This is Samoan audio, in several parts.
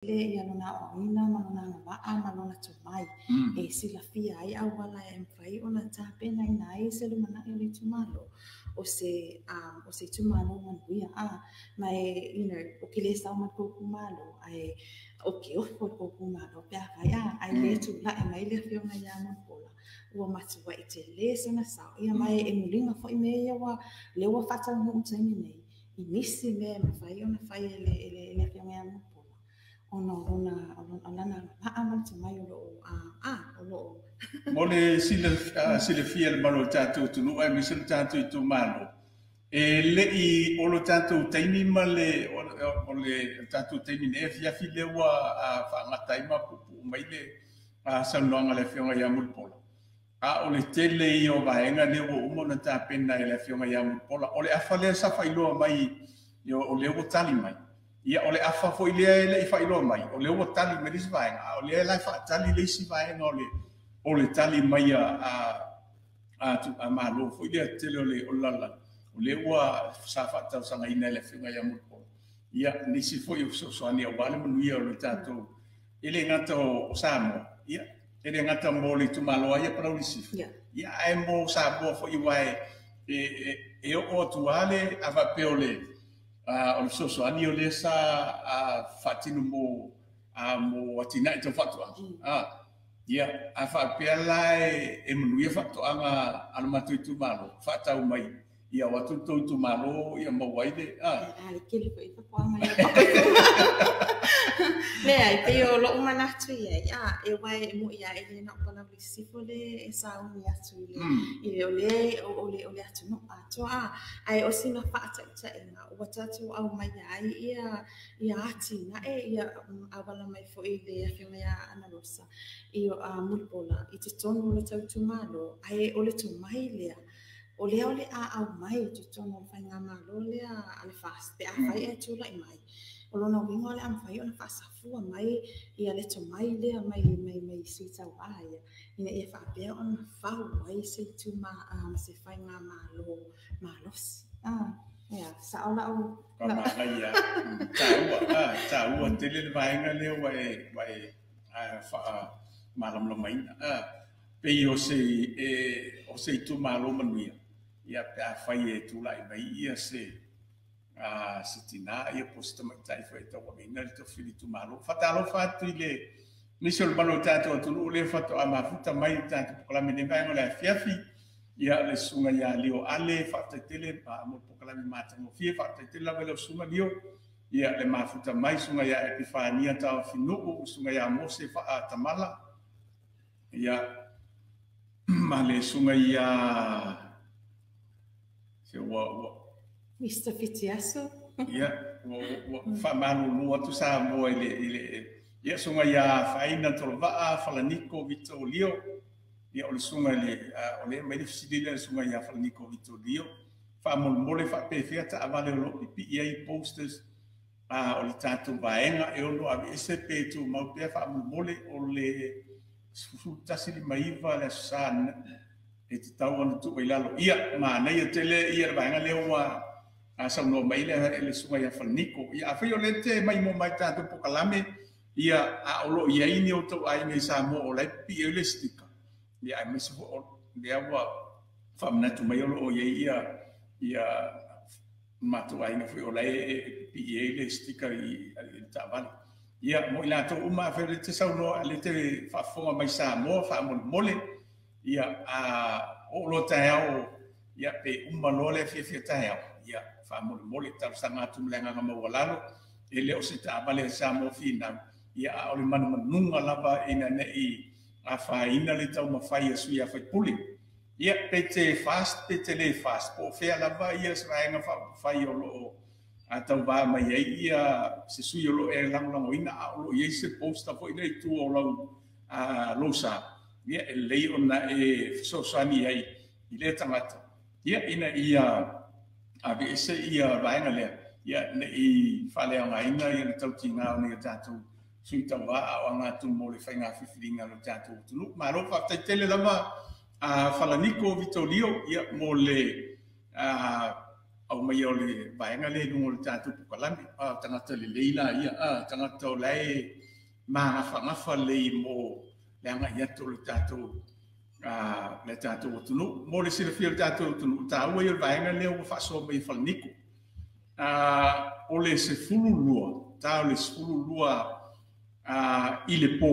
Tele ia lona aoaoina ma lona agavaa ma lona tomai e silafia ai auala e mafai ona tapenaina ai se lumanai o le itumalo, o se itumalo manuia. Ma e o ke lē sao ma le tou itumalo, ae o ke ofo i le tou itumalo pe afai ae le tula'i mai le afioga ia Mulipola, ua matuai tele sona sao ia. Ma e muliga foi mea ia ua lea ua faataunuu taimi nei i nisi mea e mafai ona fai e le afioga ia Mulipola ona o lona o lana agavaa ma le tomai o loo o loo Mo le silafia le mamalu o le tatou atunuu aemaise le tatou itumalo, e le'i o lo tatou taimi ma le o le tatou taimi nei afiafi lea ua faagata ai ma puupuu mai le saunoaga a le afioga ia Mulipola. A o le tele ia o vaega lea ua uma ona tapena e le afioga ia Mulipola. O le afa lea sa faailoa mai, o lea ua tali mai. Ia, o le afa foi lea e le'i faailoa mai, o lea ua tali mai le isi vaega, a o lea la e faatali le isi vaega o le tali mai a Malo foi lea tele o le lalolagi, o lea ua sa faatausagaina e le afioga ia Mulipola. Ia, nisi foi o fesoasoani aua le manuia o le tatou, e le gata o Samoa, ia, e le gata mo le itumalo ai Palauli Sisifo, ia, ae mo Samoa foi, aua e oo atu lava le a faapea o le fesoasoani o lea sa faatino mo atinae tau faatoaga. Ia, a faapea la e manuia faatoaga a le matou itumalo, faatau mai, ia o atu le tou itumalo ia maua ai le A le tele foi faatoaga ia. Leai, pei o lou manatu i ai, e uae e mo'i a e le na o Palauli Sisifo le e sauni atu i le o le o le atunuu atoa. Ae o sina faataitaiga ua tatou aumaia ai ia atinae ia auala mai foi le afioga ia Ana Rosa i Mulipola i totonu o le tou itumalo. Ae o le tomai lea o lea o le a aumai i totonu o le faigamalo lea a le FAST pe afai e tulai mai. O lona uiga o le a mafai ona faasafua mai ia le tomai lea mai sui tauva ia, ina ia faapea ona fau ai se ituma se faigamalo malosi. Ia, sao lau Manaia, taua, taua tele le vaega lea ua e faamalamalamaina. Pei o se itumalo manuia, ia, pe afai e tulai mai ia se tinā ia po o se tamaitai foi e tauaveina le tofi itumalo. Faatalofa atu i le nisi o le mamalu o le tatou atunuu lea faatoa mafuta mai le tatou polokalame nei vaega o le afiafi. Ia, le susuga ia Lio Ale, faafetai tele mo le polokalame matagofie. Faafetai tele lava i lau susuga Lio. Ia, le mafuta mai susuga ia Epifania Taofinuu, susuga ia Mose Faatamala. Ia, ma le susuga ia se ua Mr. Fitiaso. Ia, ua faamalulu atu Samoa i le ia susuga ia Faaina Tolovaa Falaniko Vitolio. Ia, o le susuga i le o le mai le fesili lea le susuga ia Falaniko Vitolio. Faamolemole, faapefea taavale o lo o pipii ai posters o le tatou vaega, e ono aveese pe tumau pea? Faamolemole, o le 11:59 le aso Sa e tatau ona tuu ai lalo. Ia, manaia tele ia le vaega lea ua saunoa mai le susuga ia Falaniko. Ia, afai o lea te maimoa mai tatou polokalame, ia, a o lo o i ai ni outou aiga i Samoa o la e pipii ai le sticker, ia, aemaise foi o lea ua faamanatu mai o lo o i ai ia matou aiga foi o la e pipii ai le sticker i le taavale. Ia, mo i latou uma, afai o lea te saunoa, lea te faafofoga mai Samoa, faamolemole, ia, a oo loa taeao, ia, pe uma loa le afiafi taeao, ia, faamolemole, talosaga atu ma le agaga maualalo, e le o se taavale a Samoa Finau, ia, a o le manumanuga lava ina ne i afaina le taumafai a sui usufono. Ia, pe te FAST pe te le FAST, po o fea lava ia se vaega faaupufai o lo o tauvā mai ai ia se sui o lo o e lagolagoina, a o lo o i ai se poster foi lea i tua o lou sa, ia, e lelei ona e fesoasoani ai i lea tagata, ia, ina ia aveese ia vaega lea, ia, ne i faaleaogaina ia le tautiga o nei o tatou sui tauva a o aga atu mo le faiga filifiliga o le tatou atunuu. Malo faafetai tele lava a Falaniko Vitolio, ia, mo le aumaia o le vaega lea i luga o le tatou polokalame. Tagata lelei laia, tagata o la e magafagafa lelei mo le agai atu o le tatou atunuu. Mo le silafia o le tatou atunuu, taua ia o le vaega lea ua faasoa mai e falaniko. O le 12, ta o le 12 i le po,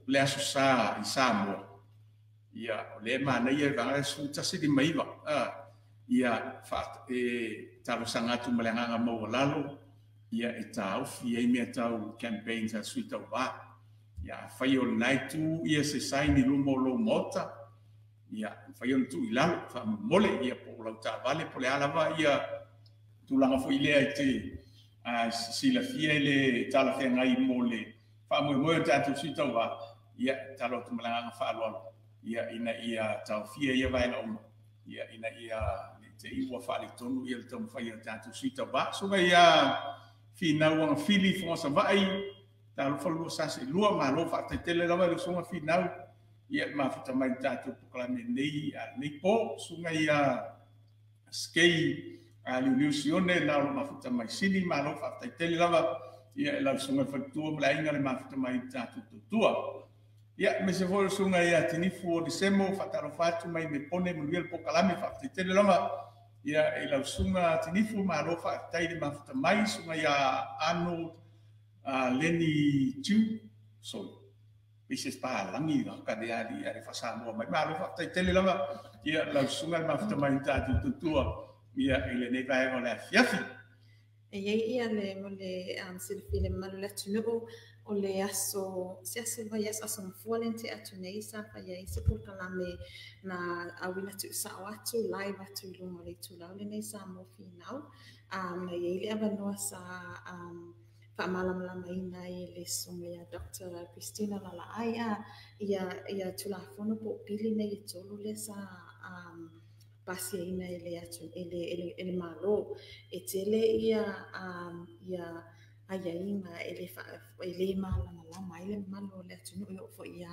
le aso sa i Samoa. Ia, o le manaia e vaega 11:59. Ia, talosaga atu ma le agaga maualalo, ia e taofi ai mea tau campaigns a sui tauvā. Ia, afai o lena e tu ia se sign i luma o lou maota, ia, fai ona tuu i lalo, faamolemole, ia po o lau taavale, po o le a lava ia tulaga foi lea e te silafia i le talafeagai mo le faamoemoe o tatou sui tauvā, ia, talo atu ma le agaga faaaloalo, ia, ina ia taofia ia vaega uma, ia, ina ia te i ua faaletonu ia le taumafai o tatou sui tauvā. Susuga ia Finau Agafili Fofoga Savai, talofa lua sase lua, malo faafetai lava i le susuga Finau, ia mafuta mai tatou polokalame nei nei po. Susuga ia Skei Liuliu Sione na o mafuta mai sini, malo faafetai lava ia e lau susuga faletua ma le aiga le mafuta mai tatou tutua. Ia me se foi susuga ia Tinifu o Disemo faatalofa atu mai me pone manuia le polokalame, faafetai lava ia e lau susuga Tinifu, malo faafetai le mafuta mai. Susuga ia Arnold Lenny Chu, sorry, Mrs. Palangi ka le ali ale fasamoa mai, malo faafetai tele lava ia lau susuga le mafuta mai tatou tutua ia i lenei vaega o le afiafi. E iai ia le mo le silafia le mamalu o le atunuu o le aso se aso vai aso aso mafua le te atu nei sa fai ai se polokalame na auina tuusao atu live atu i luga o le itulau lenei sa mo Finau. Na iai le avanoa sa faamalamalamaina ai le susuga ia Dr. Christina Lalaai ia Tulafono po o pili nei e tolu lea sa pasiaina e le atu e le Malo. E tele ia ia aiaiga e le malamalama ai le mamalu o le atunuu e oo foi ia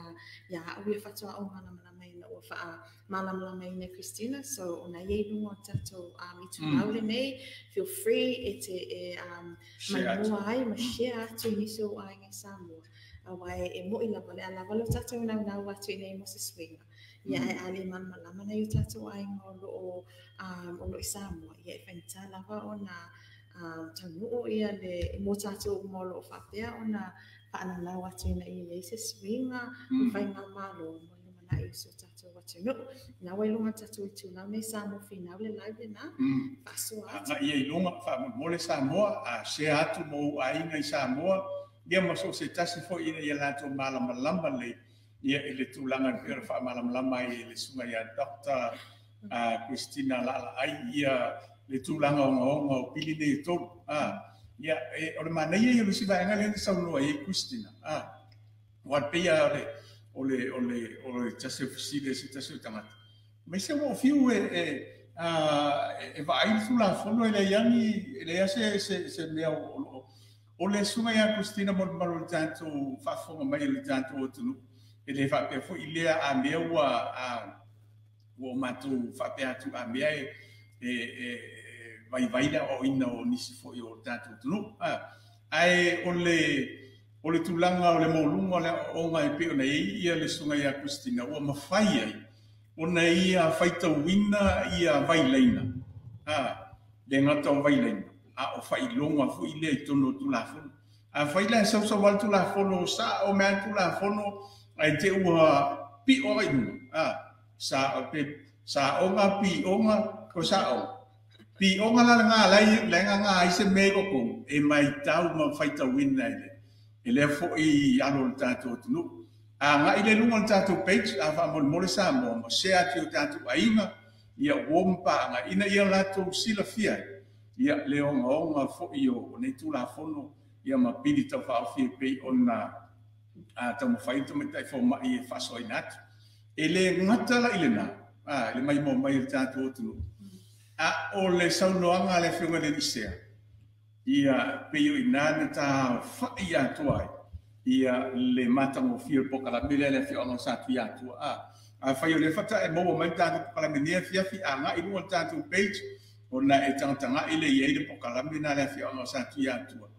au ia faatoa ou malamalamaina ua faamalamalamaina e Christina. So ona iai luga o tatou itulau lenei, feel free e te maimoa ai ma share atu i nisi o aiga i Samoa. Aua e moi lava le alava lo tatou naunau atu i nei mo se suiga. Ia e ale malamalama nai o tatou aiga o loo i Samoa. Ia e faigata lava ona taunuu ia le mo tatou uma o loo faapea ona faanaunau atu ina ia iai se suiga o faigamalo mo le lumanai o si o tatou atunuu. Na ua i luga o tatou itulau nei Samoa Finau le live lena, faasoa atu. Ia i luga faamolemole Samoa, a share atu mo aiga i Samoa, ia ma so se tasi foi ina ia latou malamalama lelei ia i le tulaga e pei ona faamalamalama ai e le susuga ia Dr. Christina Lalaai ia le tulaga ogaoga o pili nei e tolu. Ia, o le manaia ia o le isi vaega lea na saunoa ai Christina. Ua pei o le tasi o fesili se tasi o tagata. Mai se ua fiu e vaai le Tulafono e leai ani, e leai se mea o le susuga ia Christina mo le mamalu o le tatou faafofoga mai o le tatou atunuu. E le faapea foi lea a mea ua matou faapea atu a mea e vaivai le aoaoina o nisi foi o tatou atunuu. Ae o le tulaga o le maualuga o le aoaoga e pei ona i ai ia le susuga ia Christina ua mafai ai ona ia faitauina ia vailaina. Le gata o vailaina, a o faailoga foi lea i totonu o Tulafono. Afai la e sausau le Tulafono, sa o mea Tulafono, ai te ua pio ai luga. Sa onga, pi onga, ko sa o. Pi onga la nga lai, la nga nga ai se me ko ko, e mai tau ma faitauina ele. E lea foi alo le tatou atunuu. A ngai le luga o le tatou page, a faamolemole Samoa, ma share atu i o tatou aiga, ia uo ma paaga, ina ia latou silafia ai, ia le ogaoga foi o nei Tulafono, ia ma pili taufaaofi e pei ona taumafai tamaitai fomai e faasoaina atu. E le gata la i lena, le maimoa mai o le tatou atunuu. A o le saunoaga a le afioga i le Licea, ia pei o ina na taofai atoa ai ia le matagofie o le polokalame lea le afioaga o Satuiatua. Afai o lea faatoa e maua mai le tatou polokalame nei afiafi, agai i luga o le tatou page, Ona e tagatagai le i ai le pokalame na le afioaga o Satuiatua,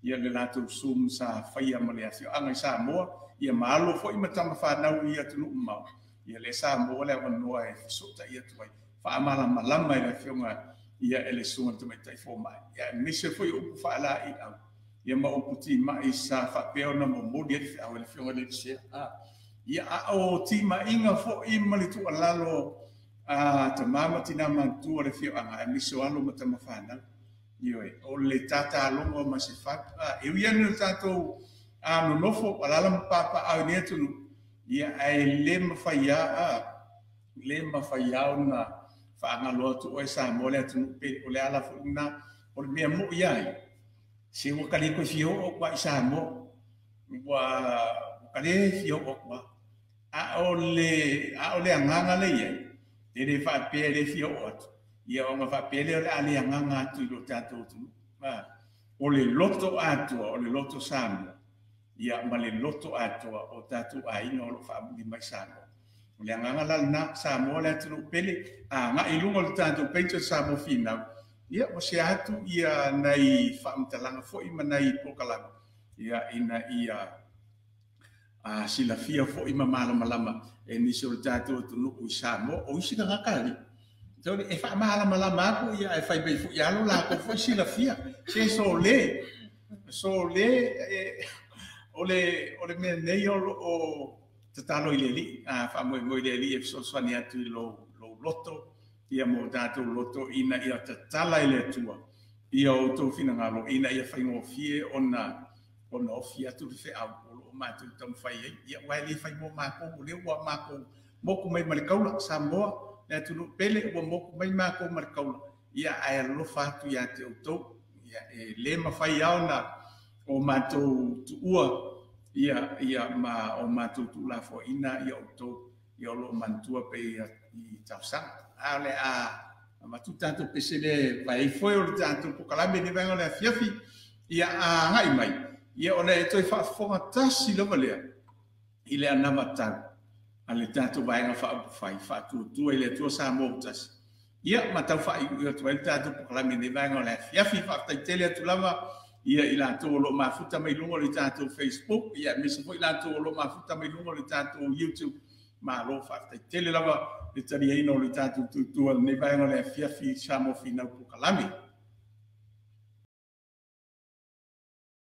ia le latou Zoom sa faia ma le afioaga i Samoa, ia ma alo foi ma tama fanau i atunuu mamao, ia lea sa maua le avanoa e fesootai atu ai, faamalamalama e le afioga ia e le susuga i le tamaitai fomai, ia aemaise foi o upu faalaeiau, ia ma upu timai sa faapea ona momoli ai le feau e le afioga i le Elisea. Ia a o timaiga foi ma le tuualalo a tama ma tina matutua o le afioaga, aemaise o alo ma tama fanau. Ioe, o le tatalogo ma se fatu. E ui lava ina tatou nonofo, alaala ma papaaao i lenei atunuu, ia ae le mafai lava ona faagalo atu oe Samoa le atunuu pele. O le ala foi lena, o le mea moi ai, se ua ka le toe fia oo atu lava i Samoa. Ua ka le fia oo atu lava. A o le agaga lea e i ai, e le faapea e le fia oo atu, ia ona faapea lea o le a le agaga atu i lo tatou atunuu. O le loto atoa, o le loto Samoa, ia ma le loto atoa o tatou aiga o lo o faamuli mai Samoa. O le agaga la lena, Samoa le atunuu pele, agai i luga o le tatou page o Samoa Finau, ia ua share atu ia nai faamatalaga foi ma nai pokalame, ia ina ia silafia foi ma malamalama e nisi o le tatou atunuu i Samoa. O isi tagata ali, e faamalamalama atu ia e fai mai foi alo latou foi silafia. Se sole, o le mea nei o lo o tatalo i le alii, faamoemoe i le alii e fesoasoani atu i lou loto, ia mo tatou loto ina ia tatala i le Atua ia outou finagalo ina ia faigofie ona ofi atu le feau o lo o matou taumafai ai. Ia aua e le fai mo matou, o lea ua matou moku mai ma le taula, Samoa, le atunuu pele, ua moku mai matou ma le taula, ia ae alofa atu ia te outou. Ia e le mafai lava ona o matou tuua ia ma o matou tuulafoaiina ia outou, ia o lo o manatua pei i tausaga. A o le a avatu tatou pese le vai foi o le tatou pokalame i le vaega o le afiafi, ia agai mai, ia ona e toe faafofoga tasi lava lea i le anavatau a le tatou vaega faaupufai faatuatua i le Atua Samoa ua tasi. Ia ma tau faaiuiu atu ai le tatou pokalame i le vaega o le afiafi. Faafetai tele atu lava ia i latou o lo o mafuta mai luga o le tatou Facebook, ia aemaise foi latou o lo o mafuta mai luga o le tatou YouTube. Malo faafetai tele lava le taliaina o le tatou tutua i lenei vaega o le afiafi Samoa Finau pokalame.